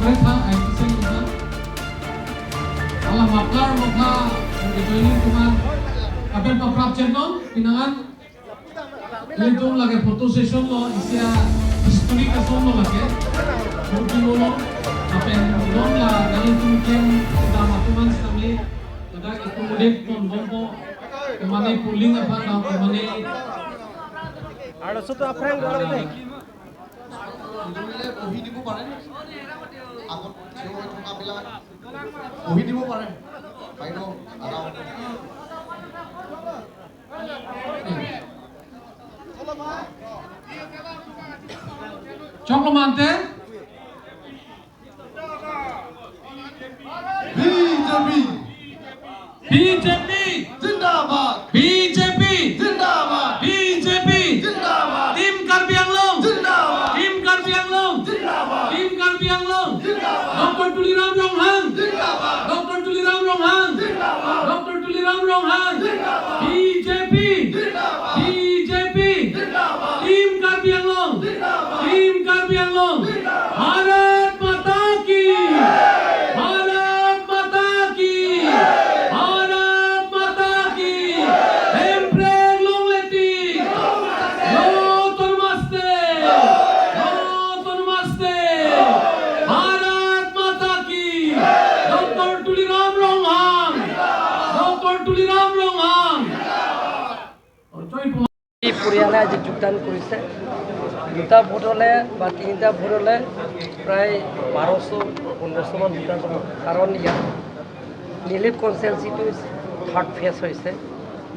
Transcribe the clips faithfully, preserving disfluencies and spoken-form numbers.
Tha, I T cell tha. Alam maklar mokha, joining teman. Apel paprap chenon, pinangan. Ilitum lake photo session lo, isi a-history kason lo lake. Mungkin lo, apen non la, nanglitum kem, kita matuman sami, kita accommodate non bompo, kemane polling aphan, kemane. Aru sutu aphrang dua lagi. Bidung bile বহি দিব পাৰে। আগত থিয় হৈ থকাবিলাক বহি দিব পাৰে। বাইদেউ, আৰাম। Choklo mante? বিজেপি। বিজেপি। জিন্দাবাদ। বিজেপি। জিন্দাবাদ। বিজেপি। জিন্দাবাদ। Team Karbi Anglong। জিন্দাবাদ। Team Karbi Anglong। জিন্দাবাদ। Team Karbi Anglong। জিন্দাবাদ। Doctor Tuliram Ronghang। জিন্দাবাদ। Doctor Tuliram Ronghang। জিন্দাবাদ। Doctor Tuliram Ronghang। জিন্দাবাদ। বিজেপি। জিন্দাবাদ। বিজেপি। জিন্দাবাদ। Team Karbi Anglong। জিন্দাবাদ। Team Karbi Anglong। জিন্দাবাদ। ভারত মাতা কি। ভারত মাতা কি। ভারত মাতা কি। Hemprek longle tik. Lotor maste. Lotor maste. Bharat মাতা কি। Doctor Tuliram Ronghang. Doctor Tuliram Ronghang. এই পৰিয়ালে আজি যোগদান কৰিছে। দুটা ভোট হ'লে বা তিনিটা ভোট হ'লে প্ৰায় বাৰশ, পোন্ধৰশ মান ভোটাৰ পাব। কাৰণ ইয়াত নিলেপ কনষ্টিটুৱেঞ্চিটো থাৰ্ড ফেজ হৈছে,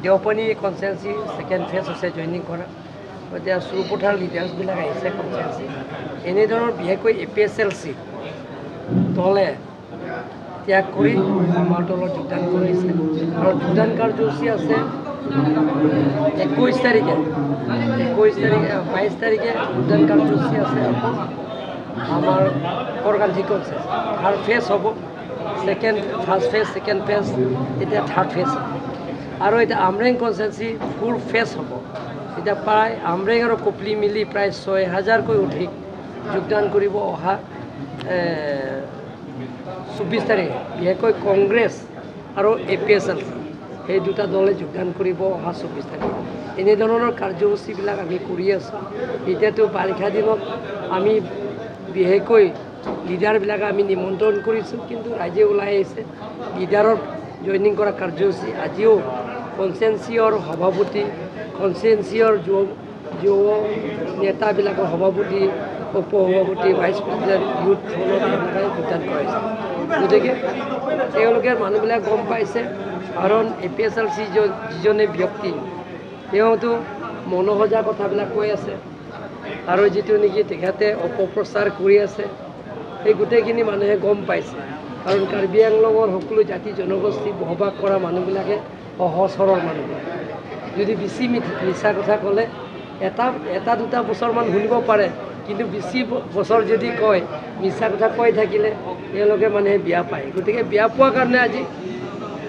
দেওপানী কনষ্টিটুৱেঞ্চি ছেকেণ্ড ফেজ হৈছে জইনিং কৰা। এতিয়া চুৰপথাৰ লিডাৰ্ছবিলাক আহিছে কনষ্টিটুৱেঞ্চি। এনেধৰণৰ বিশেষকৈ এ পি এইচ এল চি দলে ত্যাগ কৰি আমাৰ দলত যোগদান কৰিছে। আৰু যোগদান কাৰ্যসূচী আছে একৈশ তাৰিখে, একৈশ তাৰিখে, বাইশ তাৰিখে যোগদান কাৰ্যসূচী আছে। আমাৰ কৰ গান্ধী কনষ্টিটুৱেঞ্চি থাৰ্ড ফেজ হ'ব, second, first phase, second phase, এতিয়া থাৰ্ড ফেজ হ'ব। আৰু এতিয়া আমৰেং কনষ্টিটুৱেঞ্চি ফ'ৰ ফেজ হ'ব। এতিয়া প্ৰায় আমৰেং আৰু কপলি মিলি প্ৰায় ছয় হাজাৰকৈ অধিক যোগদান কৰিব অহা, এ, চৌব্বিছ তাৰিখে। বিশেষকৈ কংগ্ৰেছ আৰু এ পি এইচ এল চি, সেই দুটা দলে যোগদান কৰিব অহা চৌব্বিছ তাৰিখে। এনেধৰণৰ কাৰ্যসূচীবিলাক আমি কৰি আছোঁ। এতিয়াতো বাৰিষা দিনত আমি বিশেষকৈ লিডাৰবিলাকক আমি নিমন্ত্ৰণ কৰিছোঁ, কিন্তু ৰাইজে ওলাই আহিছে। লিডাৰৰ জইনিং কৰা কাৰ্যসূচী আজিও কনষ্টিটুৱেঞ্চিৰ সভাপতি, কনষ্টিটুৱেঞ্চিৰ যুৱ যুৱ নেতাবিলাকৰ সভাপতি, উপ সভাপতি, ভাইচ প্ৰেচিডেণ্ট, ইউথ ফ'ৰামত এইবিলাকে যোগদান কৰাইছে। গতিকে তেওঁলোকে মানুহবিলাক গম পাইছে, কাৰণ এ পি এইচ এল চি য-, যিজনে ব্যক্তি, তেওঁতো মনোসজা কথাবিলাক কৈ আছে আৰু যিটো নেকি তেখেতে অপপ্ৰচাৰ কৰি আছে, সেই গোটেইখিনি মানুহে গম পাইছে। কাৰণ কাৰ্বি আংলঙৰ সকলো জাতি জনগোষ্ঠী বসবাস কৰা মানুহবিলাকে সহজ সৰল মানুহ। যদি বেছি মি-, মিছা কথা ক'লে এটা, এটা দুটা বছৰমান শুনিব পাৰে, কিন্তু বেছি ব-, বছৰ যদি কয়, মিছা কথা কৈ থাকিলে তেওঁলোকে মানে বেয়া পায়। গতিকে বেয়া পোৱাৰ কাৰণে আজি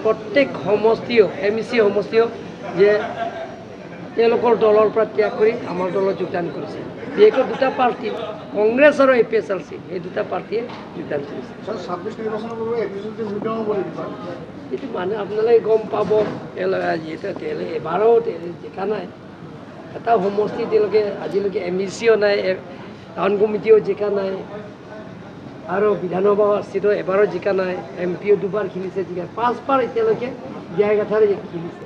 প্ৰত্যেক সমষ্টিও, এম ই চি সমষ্টিও যে তেওঁলোকৰ দলৰ পৰা ত্যাগ কৰি আমাৰ দলত যোগদান কৰিছে। বিশেষকৈ দুটা পাৰ্টি, কংগ্ৰেছ আৰু এ পি এইচ এল চি, এই দুটা পাৰ্টিয়ে যোগদান কৰিছে। ছাৰ, ছাব্বিছ নিৰ্বাচনৰ পূৰ্বে এ পি এইচ এল চি ভূমিকা হ'ব নেকি, ছাৰ? এইটো মানে আপোনালোকে গম পাব, তেওঁলোকে আজি এতিয়া, তেওঁলোকে এবাৰো তেওঁলোকে জিকা নাই। এটা সমষ্টি তেওঁলোকে আজিলৈকে এম ই চিও নাই, এ-, টাউন কমিটিও জিকা নাই, আৰু বিধানসভা ছিটো এবাৰো জিকা নাই। এম পিও দুবাৰ খেলিছে, জিকা, পাঁচবাৰ এতিয়ালৈকে বিয়াৰ কথাৰে খেলিছে।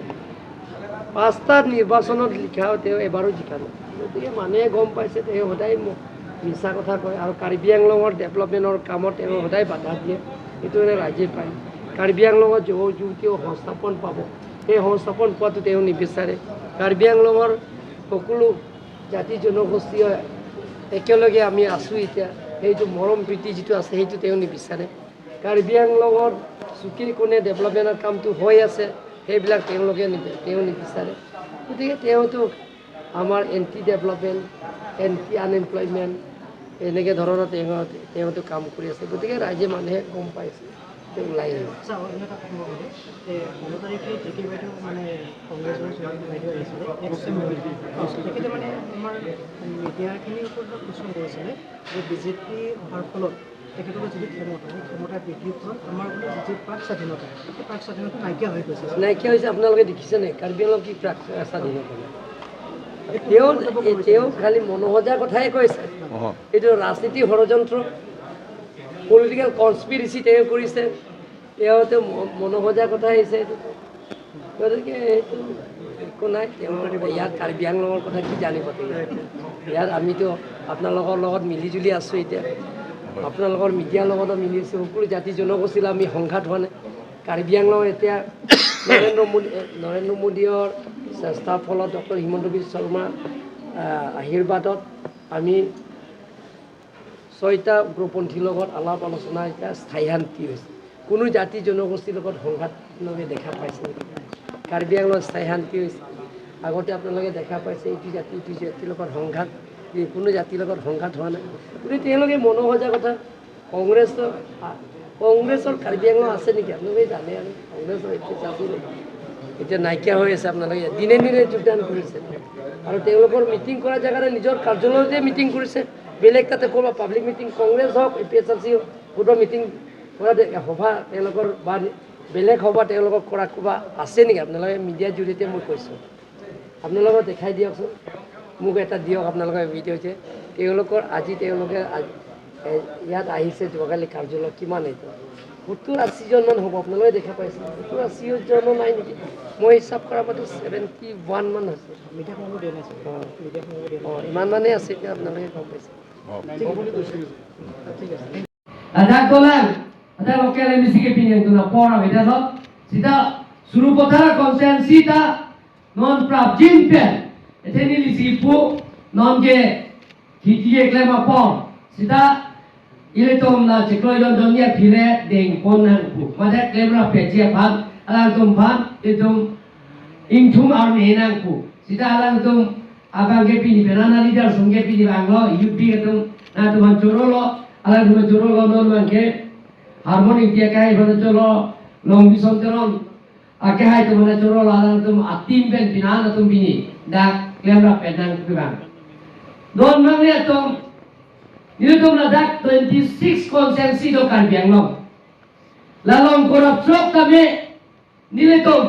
পাঁচটা নিৰ্বাচনত লিখা তেওঁ এবাৰো জিকা নাই। গতিকে মানুহে গম পাইছে তেওঁ সদায় ম-, মিছা কথা কয় আৰু কাৰ্বি আংলঙৰ ডেভেলপমেণ্টৰ কামত তেওঁ সদায় বাধা দিয়ে। এইটো মানে ৰাইজে পায়। কাৰ্বি আংলঙত যুৱক যুৱতীও সংস্থাপন পাব, সেই সংস্থাপন পোৱাটো তেওঁ নিবিচাৰে। কাৰ্বি আংলঙৰ সকলো জাতি জনগোষ্ঠীয়ে একেলগে আমি আছোঁ এতিয়া, সেইটো মৰম প্ৰীতি যিটো আছে সেইটো তেওঁ নিবিচাৰে। কাৰ্বি আংলঙৰ চুকে কোণে ডেভেলপমেণ্টৰ কামটো হৈ আছে, সেইবিলাক তেওঁলোকে নিবি-, তেওঁ নিবিচাৰে। গতিকে তেওঁতো আমাৰ এণ্টি ডেভেলপমেণ্ট, এণ্টি আনএমপ্লয়মেণ্ট, এনেকে ধৰণৰ তেওঁ, তেওঁতো কাম কৰি আছে। গতিকে ৰাইজে মানুহে গম পাইছে, তেওঁ ওলাই আহিব। ছাৰ, আৰু এটা কথা ক'ব, এই ষোল্ল তাৰিখে জে কে বাইদেউ মানে কংগ্ৰেছৰ জে কে বাইদেউ আহিছিলে, এক্স এম এল এ। তেখেতে মানে আমাৰ মিডিয়াখিনিৰ ওপৰত এটা কুৱেশ্যন কৰিছিলে যে বিজেপি অহাৰ ফলত তেখেতৰ যিটো ক্ষমতা, সেই ক্ষমতা বৃদ্ধি ফলত আমাৰ বোলে যিটো প্ৰাক স্বাধীনতা, সেই প্ৰাক স্বাধীনতা নাইকিয়া হৈ গৈছে। নাইকিয়া হৈছে। আপোনালোকে দেখিছে নাই কাৰ্বি আংলং কি প্ৰাক স্বাধীনতা? তেওঁ, তেওঁ খালি মনোসজা কথাই কৈছে। অহ। এইটো ৰাজনীতি ষড়যন্ত্ৰ, পলিটিকেল কনস্পিৰেচি তেওঁ কৰিছে। তেওঁ, তেওঁ ম-, মনোসজা কথা আহিছে এইটো। গতিকে এইটো একো নাই। তেওঁ ইয়াত কাৰ্বি আংলঙৰ কথা কি জানিব তেওঁ? ইয়াত আমিতো আপোনালোকৰ লগত মিলি জুলি আছোঁ এতিয়া। আপোনালোকৰ মিডিয়াৰ লগতো মিলি আছোঁ। সকলো জাতি জনগোষ্ঠীৰ আমি সংঘাত হোৱা নাই। কাৰ্বি আংলং এতিয়া নৰেন্দ্ৰ মোদী, নৰেন্দ্ৰ মোদীৰ চেষ্টাৰ ফলত, ডক্টৰ হিমন্ত বিশ্ব শৰ্মা, আহ, আশীৰ্বাদত আমি ছয়টা উগ্ৰপন্থীৰ লগত আলাপ আলোচনা, এতিয়া স্থায়ী শান্তি হৈছে। কোনো জাতি জনগোষ্ঠীৰ লগত সংঘাত আপোনালোকে দেখা পাইছে নেকি? কাৰ্বি আংলঙত স্থায়ী শান্তি হৈছে। আগতে আপোনালোকে দেখা পাইছে ইটো জাতি ইটো জাতিৰ লগত সংঘাত, এই কোনো জাতিৰ লগত সংঘাত হোৱা নাই। গতিকে তেওঁলোকে মনোসজা কথা, কংগ্ৰেছৰ, কংগ্ৰেছৰ কাৰ্বি আংলং আছে নেকি? আপোনালোকে জানে আৰু কংগ্ৰেছৰ এতিয়া চাওক, এতিয়া নাইকিয়া হৈ আছে। আপোনালোকে দিনে দিনে যোগদান কৰিছে আৰু তেওঁলোকৰ মিটিং কৰা জেগাতে নিজৰ কাৰ্যালয়তে মিটিং কৰিছে। বেলেগ তাতে ক'ৰবাত পাব্লিক মিটিং, কংগ্ৰেছ হওক, এ পি এইচ এল চি হওক, ক'ৰবাত মিটিং কৰা দে-, সভা তেওঁলোকৰ বা বেলেগ সভা তেওঁলোকৰ কৰা ক'ৰবাত আছে নেকি? আপোনালোকে মিডিয়াৰ জৰিয়তে মই কৈছোঁ, আপোনালোকে দেখাই দিয়কচোন, মোক এটা দিয়ক আপোনালোকৰ ভিডিঅ' যে তেওঁলোকৰ আজি তেওঁলোকে আজ-, এ, ইয়াত আহিছে যোৱাকালি কাৰ্যালয় কিমান এইটো? সত্তৰ আশীজন মান হ'ব, আপোনালোকে দেখা পাইছে। সত্তৰ আশীজনো নাই নেকি? মই হিচাপ কৰা মতে ছেভেণ্টি ওৱান মান হৈছে। মিডিয়া সমূহ দিয়া নাই, ছাৰ। অ'। মিডিয়া সমূহ দিয়া নাই। অ', ইমান মানেই আছে, এতিয়া আপোনালোকে গম পাইছে। অ'। ঠিক আছে। Ladak dolang, ladak local M C ke pini yang tuna pora beda lo. Sita Sarupathar constituency ta non prapjin pen, etheni lisi pu non ke khiti eklem apor. Sita ilitum la chiklo jon jon ya phile dengpon nangpo. Mate klem rapetji aphan, alangtum aphan, ilitum ingthum arni nangpo. Sita alangtum abang ke pini penana leader sung ke pini bang lo, U P atum, nangtum aphan choro lo, alangtum aphan choro lo non abang ke, Harmon Ingti akai aphan choro, Longbison Teron, akehai atum aphan choro lo, alangtum a-team pen pini nangtum pini dak klem rapet nangpo bang. Non abang le atum, nelitum ladak twenty six constituency do Karbi Anglong. La long korap throk tame nelitum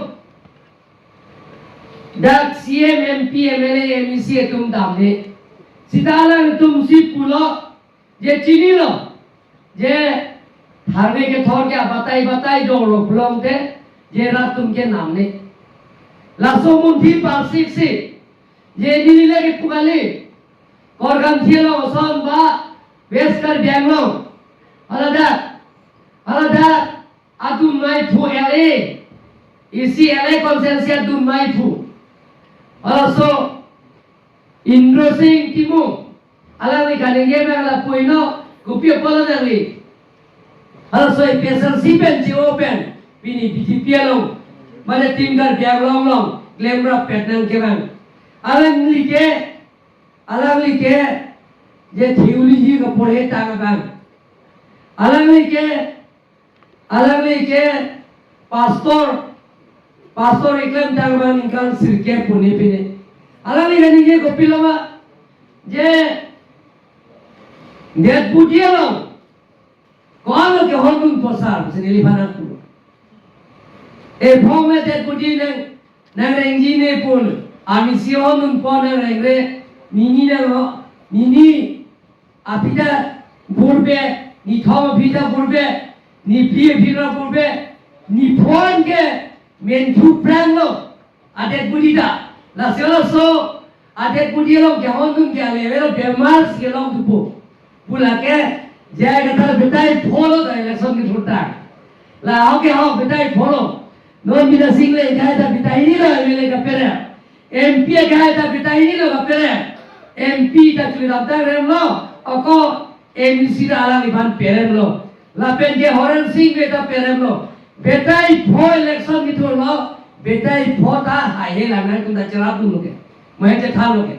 dak C M, M P, M L A, M E C atum damde. Sita alangtum si pulo, je chinilo, je tharve kethor ke abatai batai dolo pulote, je rat atum ke namne. Laso munthi parsik si, je neli lake pu kali, Korkanthi along ason ba West Karbi Anglong, aladak, aladak adun maiphu L A, isi L A constituency adun maiphu. Halaso Indro Sing Timung, alangli kaningje abang lapu-ino, kopi apot alangli. Halaso A P H L C pen, C O pen, pini B J P along, mane Team Karbi Anglong along, klem rapet nangke bang. Alangli ke, alangli ke, je theology kaporhe tang abang. Alangli ke, alangli ke pastor, pastor eklem tang abang ningkan sirkep pune pine. Alangli kaningje kopilo ma, je Detbudi along, ko-an lo kehondunpo sar, pusi neliphan nangpu. Ephong me Detbudi nang, nangrengji ne pul, ami si hondunpo nangrengre, nini nang ho, nini aphi ta purbe, nithom aphi ta purbe, niphli aphi ta purbe, niphon ke menthu prang lo, adetbudi ta. Lasi laso adetbudi along kehondun ke ale avelo bemar si along thupo. Pu lake, J I Kathar betai pho lo ta election kethurtang. La ho ke ho betai pho lo. Non Bidya Sing le kahai ta betai hini lo M L A kaperem. M P kahai ta betai hini lo kaperem. M P ta chulidam ta rem lo. Ako M E C ta alangliphan perem lo. Lapen ke Horen Sing Bey ta perem lo. Betai pho election kethur lo. Betai pho ta haihe lang nangtum ta cherapdun lo ke. Mohe chethan lo ke.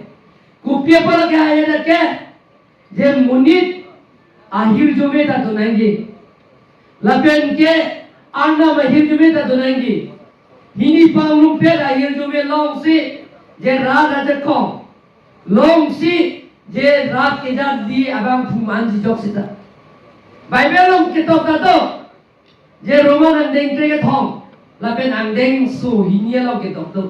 Kopi apot lo ke haihe dak ke. Je monit ahirjume ta donangji. Lapen ke Arnam ahirjume ta donangji. Hini pangrumpet ahirjume longsi je rat ajakong. Longsi je rat kejatdi abangphu manji jok sita. Bible along ketok ta do. Je Roman angdeng kre kethom lapen angdengso hini along ketok do.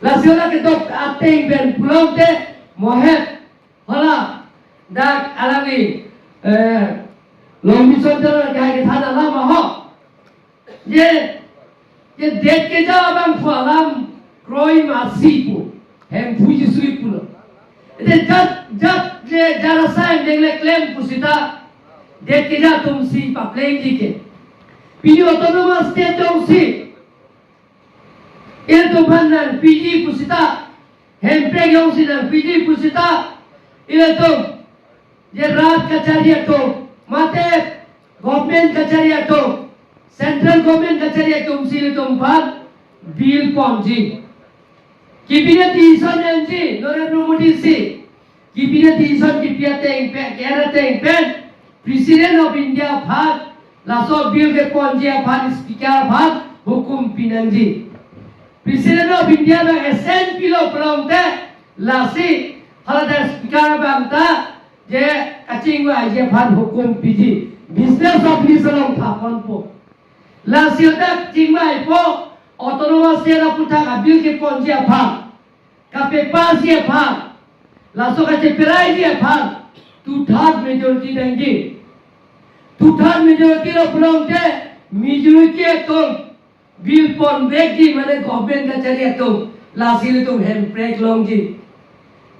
Lasi la ketok ateng pen pulote mohet hala dak alangli, eh, Long Mission Channel kahai kethan alam ahok. Je, je det keja abangphu alam kroi masi pu, Hemphu Jisui pulo. Te jat, jat je jat asai angdeng le klem pusita det keja atumsi paplengji ke. Pini autonomous state jongsi ilitum aphan nangpiji pusita, hemprek jongsi nangpiji pusita, ilitum je rat kachari atum, mate government kachari atum, central government kachari atumsi ilitum aphan bill ponji. Kipi a-decision nangji Narendra Modi si. Kipi a-decision kipi ateng pen, ke-er ateng pen President of India aphan, laso bill keponji aphan Speaker aphan hukum pinangji. President of India abang assent pilo pulote lasi hala dak Speaker abang ta je kachingvaiji aphan hukum piji. Business of list along thaponpo. Lasi dak chingvaipo, autonomous state aputhak a-bill keponji aphan, kapepassji aphan, laso kacheperaiji aphan two third majority nangji. Two third majority lo pulote majority atum bill ponvekji, mane government kachari atum, lasi ilitum hemprek longji.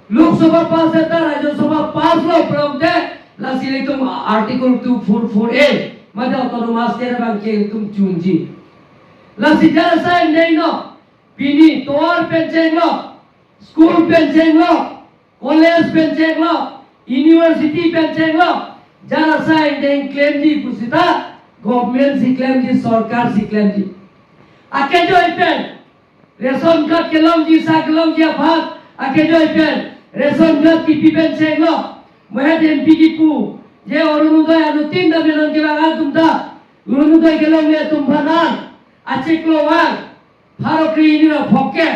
Lok Sabha pass ta Rajya Sabha pass lo pulote lasi ilitum Article two four four A, mane autonomous state abang ke ilitum chunji. Lasi jat asai angdeng lo, pini tovar pen chenglo, school pen chenglo, college pen chenglo, university pen chenglo, jat asai angdeng klemji pusita government si klemji, sorkar si klemji. Akejoi pen ration card kelongji, sa kelongji aphan akejoi pen ration card kipi pen chenglo. Mohet M P kipu je Orunodoi anuttin dam non kevang atum ta, Orunodoi kelongle atum aphan an achiklo vang pharo kre-hini ra phongo ke,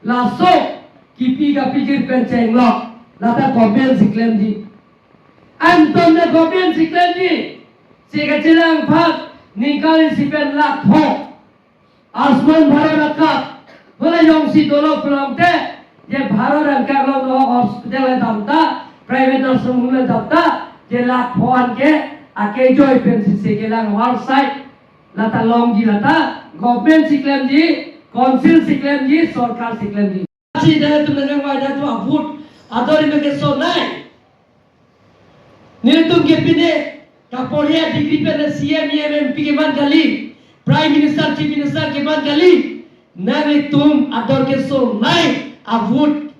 laso kipi kapijir pen chenglo, lata government si klemji. Anton ta government si klemji. Si kachelang aphan ningkan isi pen lakh pho. Ayushman Bharat a-card hala jongsi dolo pulote, je Bharat angkang lo no hospital le dam ta, private nursing home le dam ta, je lakh pho an ke akejoi pen si si kelang war side. Lata longji, lata government si klemji, council si klemji, sorkar si klemji. Si dak tum nang vai dak tum a-vote ador ime kesonei. Nelitum ke pine kaporhe degree pen C M, E M, M P keman kali, Prime Minister, Chief Minister keman kali. Nanglitum ador kesonei a-vote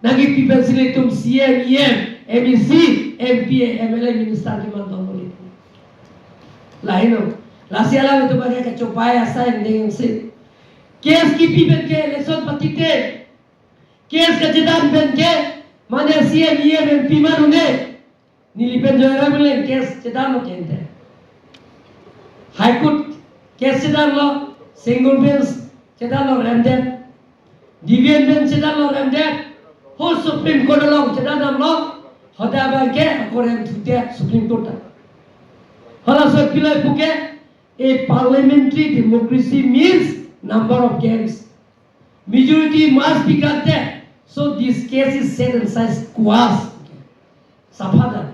nangkepi pensi ilitum C M, E M, M E C, M P, M L A, Minister keman tong kali. Laheno. Lasi alanglitum abang ke kachobai asai angdeng si. Case kipi pen ke election patite. Case kachedan pen ke mane C M, E M, M P man un-e. Neli pen Joyram le case chedanlo kente. High Court case chedanlo, single bench chedanlo remdet. Division bench chedanlo remdet. Ho Supreme Court along chedan damlo. Hoda abang ke ako remthudet Supreme Court ta. Halaso pilo puke, a parliamentary democracy means number of games. Majority must be granted. So this case is set aside, quash. Sapha ta.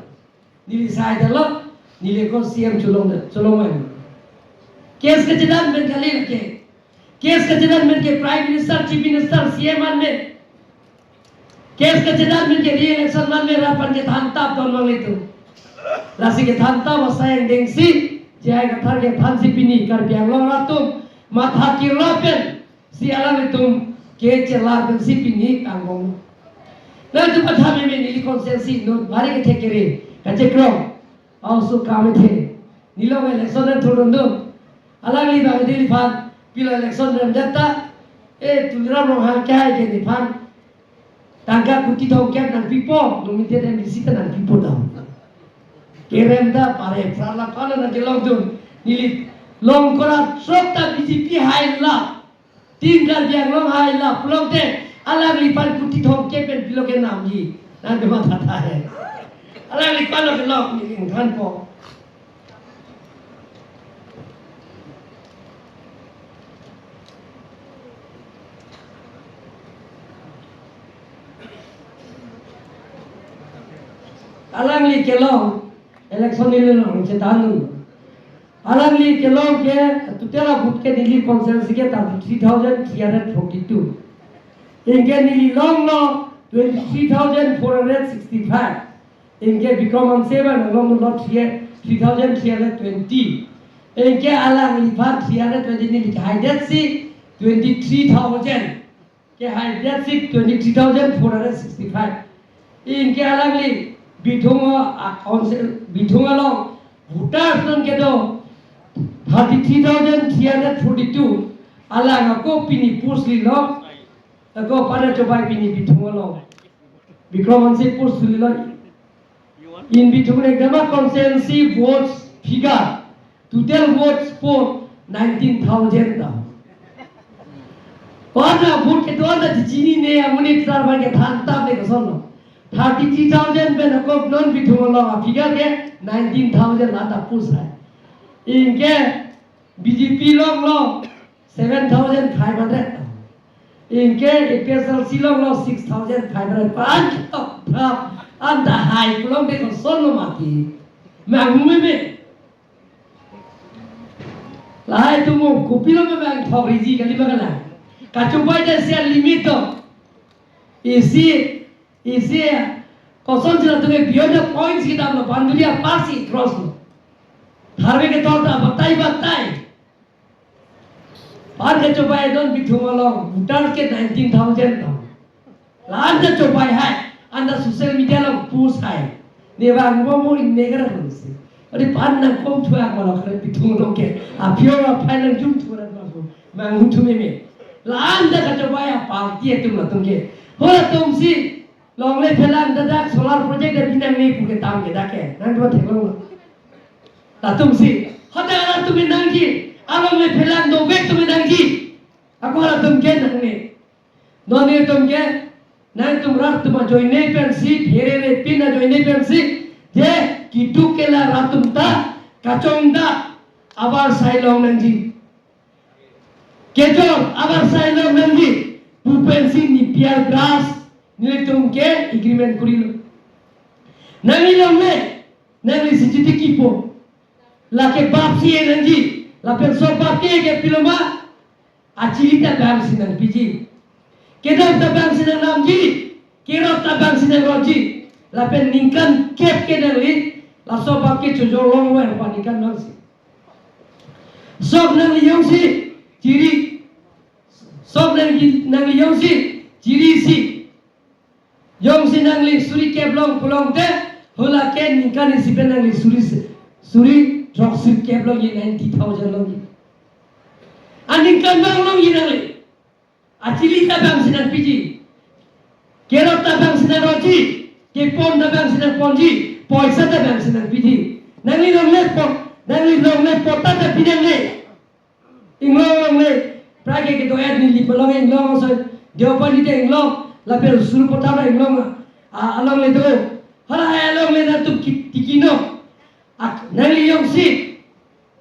Neli sai ta lo, neli ko C M cholong ta, cholong mai. Case kachedan pen kali lake. Case kachedan pen ke Prime Minister, Chief Minister, C M an me. Case kachedan pen ke re-election man me rat aphan kethan tap don mang itu. Lasi kethan tap asai angdeng si, J I Kathar kethan si pini Karbi Anglong atum matha kira pen si alanglitum ke chelar pen si pini kangbong. Nangtum matha meme neli constituency non bari kethek kere kachekrong. Also kamethe. Nelong election nangthurdun dun. Alangli bang Delhi aphan pilo election remdet ta. E Tuliram Ronghang ke hai ke nephan tangka kuti thomkep nangpipo, nominated M D C ta nangpipo dam. Kerem ta pare, phrala pala nangkelongdun. Neli Longkora throk ta B J P hai la. Team Karbi Anglong hai la pulote, alangliphan kuti thomkep pen pilo ke namji. Nangkematha tahai. Alangli palo kelong neli ingthanpo. Alangli kelong, election neli long chethan dun. Alangli kelong ke total a vote ke neli constituency ke thirty-three thousand three hundred forty-two. Anke neli longlo twenty-three thousand four hundred sixty-five. Anke Bikram Hanse abang longlo three, three thousand three hundred twenty. Anke alangliphan three hundred twenty neli kehai detsi twenty-three thousand. Kehai detsi twenty-three thousand four hundred sixty-five. Anke alangli Bithung a, a, council, Bithung along voters nang kedo thirty-three thousand three hundred forty-two. Alang ako pini post lilo. Ako pada chobai pini Bithung along Bikram Hanse post lilo. In Bithung Reang Dema constituency votes figure, total votes for nineteen thousand ta. Wana vote kedo-an ta chinine amonit sar abang kethan tap le kosonlo. Thirty-three thousand pen ako non Bithung along a figure ke nineteen thousand la ta post hai. Anke B J P longlo seven thousand five hundred. Anke A P H L C longlo six thousand five hundred. Pan ketok thap anta hai pulote kosonlo mati. Manghu meme. Lahai atum kopilo meme angthok riji kali ba kalang. Kachobai ta isi limit do. Isi, isi kosonsi latum ke beyond the points kita lo, boundary apar si cross lo. Tharve ketok ta batai batai. Pan kechobai don Bithung along, voters ke nineteen thousand ta. La-an ta chobai hai, anta social media along post hai. Ne bang mo mo in ne kara kung si. Adi pan nangkong thua ko lo kare Bithung along ke. Aphi aphai nangjum thua ko. Manghu thu meme. La-an ta kachobai a party atum latum ke. Ho latumsi longle phelang ta dak solar project ta binangne pu ke tam ke dak ke. Nang dua theklong lo. Latumsi. Hoda latum nangji. Alongle phelang dovek atum nangji. Ako latum ke nangne. Non nelitum ke, nangtum rat atum ajoine pensi, pherere pin ajoine pensi, je keduk ke la rat atum ta, kachongdak avarsai long nangji. Kejor avarsai long nangji, pu pensi ne P R Grass nelitum ke agreement korilo. Nangli longle, nangli si chiti kipo. Lake bap si e nangji, lapen so bap ke ke pilo ma, achili ta bang si nangpiji. Kedam ta bang si nangnamji, kerot ta bang si nangrotji. Lapen ningkan kep ke nangli, laso bap ke chojor long wer pa ningkan bang si. Sok nangli jongsi, chiri, sok nangli, nangli jongsi, chiri si. Jongsi nangli suri kep long pulote, hala ke ningkan isi pen nangli suri se-, suri throksi kep longji, ninety thousand longji. Aningkan bang longji nangli. Achili ta bang si nangpiji. Kerot ta bang si nangrotji. Kepon ta bang si nangponji. Poisa ta bang si nangpiji. Nangli longle po-, nangli longle patta ta pi nangne. Inglong alongle, prai ke kedo-et neli palong inglong so, Deopani te inglong, lapen Sarupathar inglong, a, alongle do. Hala hai alongle nangtum ki-, tikino. Ak, nangli jongsi,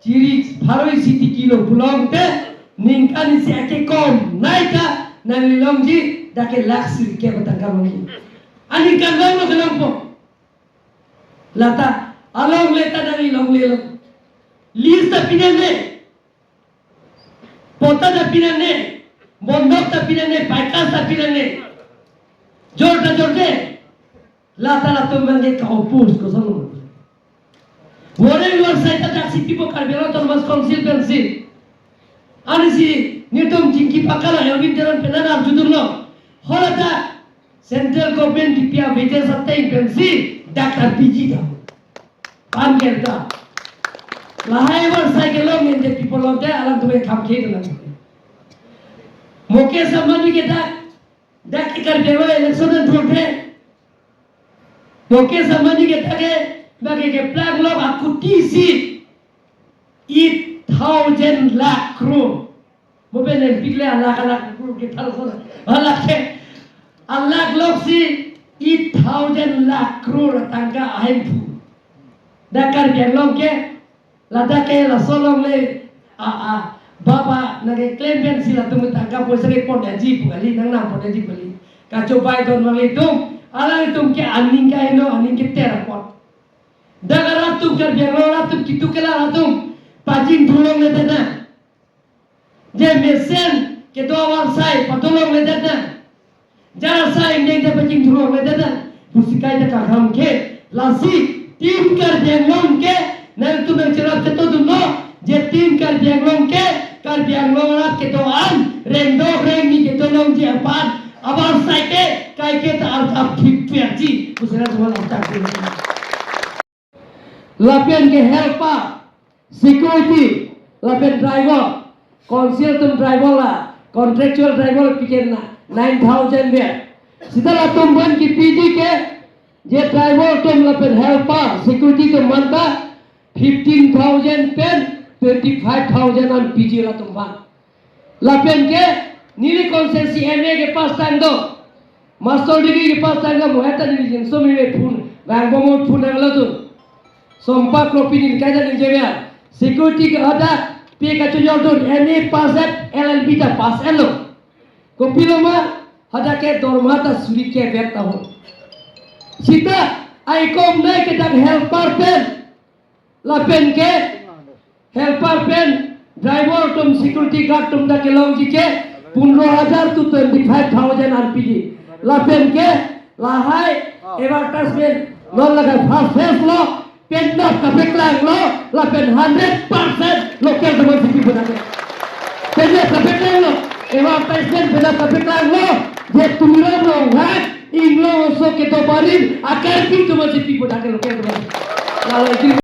chiri pharo isi tikilo pulote, ningkan isi ake kom, naika, nangli longji, dak ke lakh suri kep atangka longji. Aningkan long lo kelongpo. Lata, alongle ta nangli longle lo. Lease ta pi nangne. Patta ta pi nangne, bondok ta pi nangne, paikas ta pi nangne. Jor ta jorde. Lata latum abang ke ka-oppose koson lo. Wareng warsai ta daksi pipo Karbi Anglong Autonomous Council pensi. Anisi nelitum chingki pakalo Elwin Teron pen nang arjudunlo. Hala ta Central government kipi a wages ateng pensi dak ta piji ta. Pan kerta. Lahai warsai kelong in the people of the alam tumai kham khei dalam. Mukesh Ambani ke dak, dak ke Karbi Anglong election nangthuke. Mukesh Ambani ke dak ke, bagi ke plak lok akuti si eight thousand lakh crore. Mo pen en pikle alakh alakh crore ke thal son. Alakh ke, alakh lok si eight thousand lakh crore tangka ahemphu. Dak Karbi Anglong ke, ladak ke laso longle, a, a, baba nangkeklem pensi latum tangka poisa ke pon aji pu kali, nangnam pon aji pu kali. Kachobai don nanglitum, Alangtum ke aning kaheno, aning keter apot. Dak arat atum, Karbi Anglong arat atum, kitu kelang atum pachingthurlongledet nang. Je mesen kedo avarsai padolongledet nang. Jar asai ingdeng ta pachingthurlongledet nang pusi kaita kakam ke. Lasi Team Karbi Anglong ke nangtum nangcherap chetodunlo, je Team Karbi Anglong ke Karbi Anglong arat kedo-an, rengdok rengni kedolongji aphan avarsai ke kaike ta arjap thip twerji pusi nangtum aphan arjap. Lapen ke helper, security, lapen driver, council atum driver la, contractual driver piken na nine thousand ver. Sita latum aphan kipiji ke, je driver atum lapen helper, security atum aphan ta fifteen thousand pen twenty-five thousand an piji latum aphan. Lapen ke neli constituency M A kepass tang do, master degree kepass tang do, mo eta neli jingso meme phone, bang bomor phone nang lo tu. Sompa kropi neli kaita neli jemia. Security ke hadak pe kachojordun, M A pass et, L L B ta pass etlo. Kopilo ma, hadak ke dorma ta suri ke bet ta ho. Sita, ai kom nai ke dak helper pen. Lapen ke helper pen driver atum, security guard atum ta kelongji ke pundro hajar to twenty-five thousand an piji. Lapen ke lahai advertisement non laga first phase lo, penap kapeklanglo, lapen hundred percent local atum aphansi pipo dak ke. Penap kapeklanglo, advertisement penap kapeklanglo, je Tuliram Ronghang, Inglong oso kedo barim, a-Karbi atum aphansi pipo dak ke local atum aphansi. Lalo